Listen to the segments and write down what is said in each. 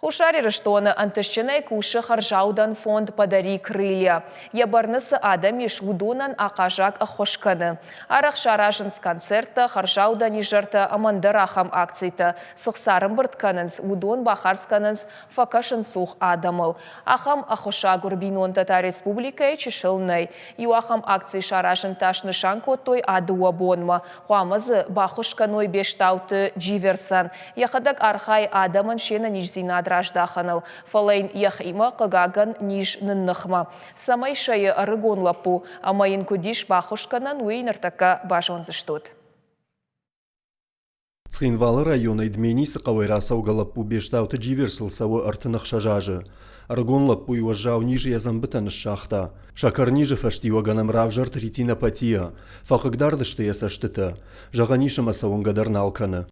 Хуссар Ирыстоны ӕнтыстджынӕй кусы хӕрзаудӕн фонд «Подари крылья». Йӕ бӕрны цы адӕм ис, уыдонӕн ахъаззаг ӕххуыс кӕны. Арӕх саразынц концерттӕ, хӕрзаудӕн изӕртӕ ӕмӕ ӕндӕр ахӕм акцитӕ. Цы хца ӕрӕмбырд кӕнынц, уыдон бахардз кӕнынц фӕкӕсынцух адӕмыл. Ахӕм ӕххуысагур бинонтӕ та республикӕйы чысыл нӕй. Иу ахӕм акци саразын та снысан кодтой а дыууӕ бонмӕ. Хъуамӕ дзы баххуыс кӕной Бестауты Дживерсӕн. Йӕхӕдӕг архайы адӕмӕн се нӕниздзинад раздахыныл, фӕлӕ йын йӕхимӕ, хъыгагӕн, низ нынныхмӕ. Цӕмӕй сӕйы ӕрыгон лӕппу ӕмӕ йын куыд ис баххуыс кӕнӕн, уый ныртӕккӕ базондзыстут. Цхинвалы районӕй Дменисы хъӕуӕй рацӕугӕ лӕппу Бестауты Дживерсыл цӕуы 36 азы. Ӕрыгон лӕппуйы уӕззау низ йӕ дзӕмбытӕ ныссагъта. Сӕкӕрнизы фӕстиуӕгӕн ӕм равзӕрд ретинопатия, фӕхъыгдард сты йӕ цӕстытӕ. Зӕгъӕн ис ӕмӕ сӕ уынгӕ дӕр нал кӕны.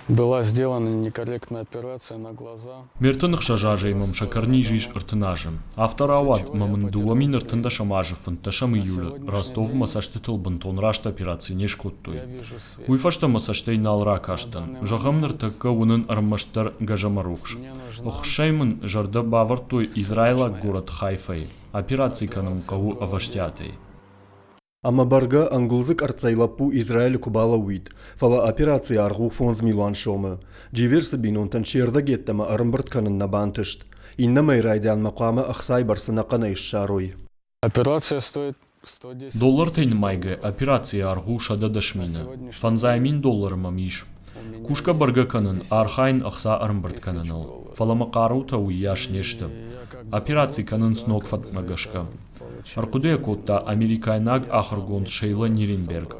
Была сделана некорректная операция на глаза. Ме 36 азӕй мӕм сӕкӕрниз ис 30 азы. Афтӕ рауад, ӕмӕ мын 2013 азы 15 июлы Ростовы мӕ цӕстытыл бынтон раст операци не скодтой. Уый фӕстӕ мӕ цӕстӕй нал ракастӕн. Зӕгъӕм, ныртӕккӕ уынын ӕрмӕстдӕр гӕзӕмӕ рухс. Ӕххуысӕй мын зӕрдӕ бавӕрдтой израилаг горӕт Хайфӕйы. Операци кӕнын хъӕуы ӕвӕстиатӕй. Ӕмӕ бӕргӕ ӕнгуылдзы къӕрццӕй лӕппу Израилы куы балӕууид, фӕлӕ операцийы аргъ у 5 милуан сомы. Дживерсы бинонтӕн се рдӕг йеддӕмӕ ӕрӕмбырд кӕнын нӕ бантыст. Иннӕмӕй райдианмӕ хъуамӕ ӕхцайы бӕрц ӕнӕхъӕнӕй ссарой. Операция стоит Доллартӕй нымайгӕ, операцийы аргъ у 110 000. 5000 доллары мӕм ис. Кусгӕ бӕргӕ кӕнын, архайын ӕхца ӕрӕмбырд кӕныныл, фӕлӕ мӕ хъарутӕ уыйас не сты. Операци кӕнынц ног фӕткмӕ гӕсгӕ. Ӕрхъуыды йӕ кодта америкайнаг ахуыргонд Шейла Ниренберг.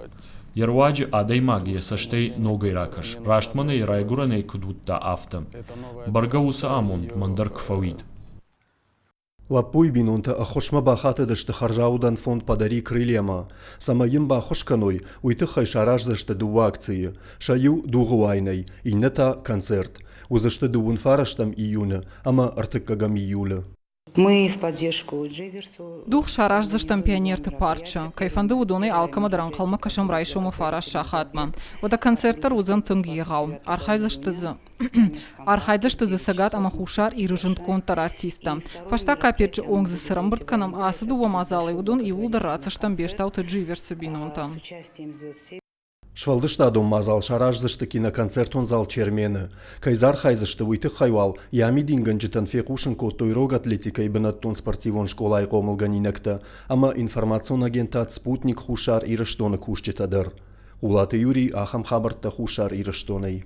Йӕ руаджы адӕймаг йӕ цӕстӕй ногӕй ракӕс, раст мӕнӕ йӕ райгуырӕнӕй куыд уыдта, афтӕ. Бӕргӕ уыцы амонд мӕн дӕр куы фӕуид. Лӕппуйы бинонтӕ ӕххуысмӕ бахатыдысты хӕрзаудӕн фонд «Подари крылья»-мӕ. Цӕмӕй йын баххуыс кӕной, уый тыххӕй сараздзысты дыууӕ акцийы. Сӕ иу дугъы уайынӕй, иннӕ та концерт. Уыдзысты дыууын фарӕстӕм июны ӕмӕ ӕртыккӕгӕм июлы. Мы в поддержку Дживерсу. Дугъ сараздзыстӕм Пионерты парчы. Кӕй фӕнды, уыдонӕй алкӕмӕ дӕр ӕнхъӕлмӕ кӕсӕм райсомы 9 сахатмӕ. Уӕдӕ концерт дӕр уыдзӕн тынг егъау. Архайдзысты дзы Архайдзысты дзы Цӕгат ӕмӕ Хуссар Иры зындгонддӕр артисттӕ. Фӕстаг капеччы онг дзы цы рӕмбырд кӕнӕм ацы дыууӕ мадзалӕй, уыдон иууылдӕр ратдзыстӕм Бестауты Дживерсы бинонтӕм. Сфӕлдыстадон мадзал сараздзысты киноконцертон зал «Чермен-ы». Кӕй дзы архайдзысты, уый тыххӕй уал йӕ амидингӕнджытӕн фехъусын кодтой рог атлетикӕйы бынӕттон спортивон скъолайы хъомылгӕнинӕгтӕ ӕмӕ информацион агентад «Спутник» Хуссар Ирыстоны кусджытӕ дӕр. Хъулаты Юрий ахӕм хабӕрттӕ Хуссар Ирыстонӕй.